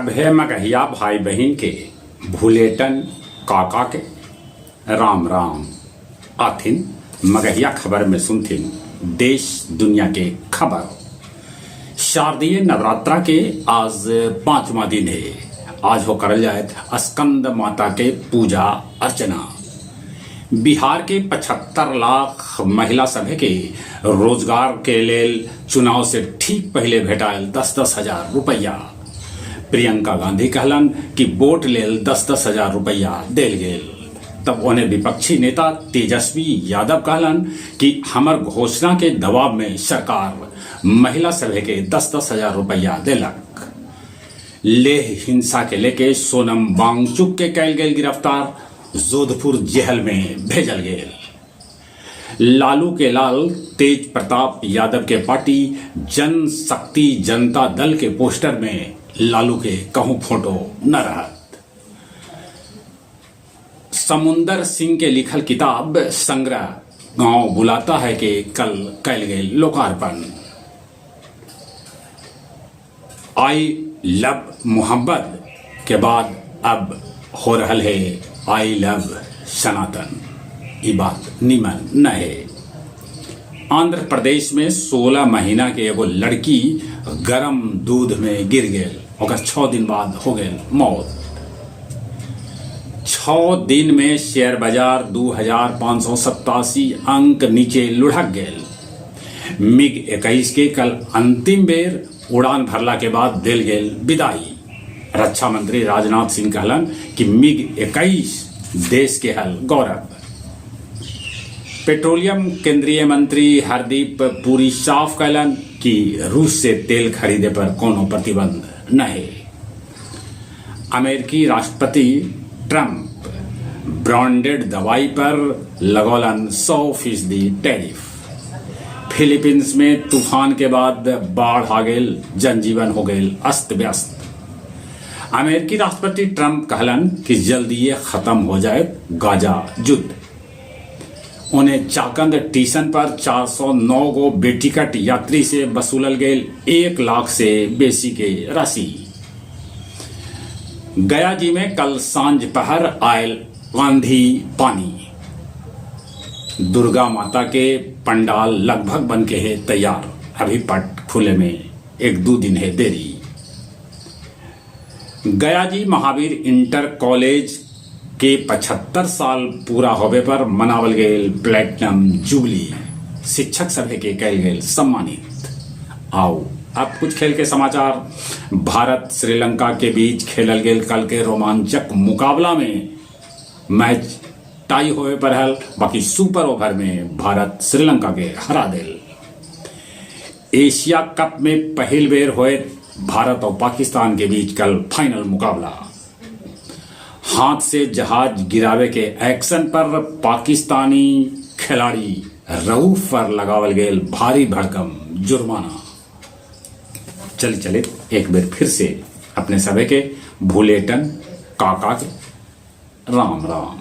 सभे मगहिया भाई बहिन के भुलेटन काका के राम राम। आथिन मगहिया खबर में सुनथिन देश दुनिया के खबर। शारदीय नवरात्रा के आज पांचवा दिन है। आज हो करल जायत स्कंद माता के पूजा अर्चना। बिहार के 75 लाख महिला सभे के रोजगार के लेल चुनाव से ठीक पहले भेटायल 10-10 हजार रुपया। प्रियंका गांधी कहलन कि वोट लेल 10-10 हजार रुपया देल गेल। तब ओने विपक्षी नेता तेजस्वी यादव कहलन कि हमर घोषणा के दबाव में सरकार महिला सभे के 10-10 हजार रुपया देलक। लेह हिंसा के लेके सोनम वांगचुक के कैल गेल गिरफ्तार, जोधपुर जेहल में भेजल गेल। लालू के लाल तेज प्रताप यादव के पार्टी जन शक्ति जनता दल के पोस्टर में लालू के कहूं फोटो न रहत। समुंदर सिंह के लिखल किताब संग्रह गांव बुलाता है के कल कैल गेल लोकार्पण। I love मोहब्बत के बाद अब हो रहल है I love सनातन। ई बात नीमन न है। आंध्र प्रदेश में 16 महीना के एगो लड़की गरम दूध में गिर गेल, ओकर 6 दिन बाद हो गेल मौत। 6 दिन में शेयर बाजार 2587 अंक नीचे लुढ़क गेल। मिग 21 के कल अंतिम बेर उड़ान भरला के बाद देल गेल विदाई। रक्षा मंत्री राजनाथ सिंह कहलन कि मिग 21 देश के हल गौरव। पेट्रोलियम केंद्रीय मंत्री हरदीप पुरी साफ कहलन कि रूस से तेल खरीदे पर कोनो प्रतिबंध न है। अमेरिकी राष्ट्रपति ट्रंप ब्रांडेड दवाई पर लगौलन 100% टैरिफ। फिलीपींस में तूफान के बाद बाढ़ आ गेल, जनजीवन हो गेल अस्त व्यस्त। अमेरिकी राष्ट्रपति ट्रंप कहलन कि जल्दी ये खत्म हो जाए गाजा युद्ध। उन्हें चाकंद स्टेशन पर 409 गो बेटिकट यात्री से वसूलल गेल 1 लाख से बेसी के राशि। गया जी में कल सांझ पहर आयल आंधी पानी। दुर्गा माता के पंडाल लगभग बन के है तैयार, अभी पट खुले में 1-2 दिन है देरी। गया जी महावीर इंटर कॉलेज के 75 साल पूरा होवे पर मनावल गेल प्लेटिनम जुबली। शिक्षक सभे के कैल गेल सम्मानित। आओ अब कुछ खेल के समाचार। भारत श्रीलंका के बीच खेलल गेल कल के रोमांचक मुकाबला में मैच टाई होवे पर हल, बाकी सुपर ओवर में भारत श्रीलंका के हरा देल। एशिया कप में पहल बेर होए भारत और पाकिस्तान के बीच कल फाइनल मुकाबला। हाथ से जहाज गिरावे के एक्शन पर पाकिस्तानी खिलाड़ी रऊफ पर लगावल गेल भारी भड़कम जुर्माना। चले चले एक बेर फिर से अपने सभे के भुलेटन काका के राम राम।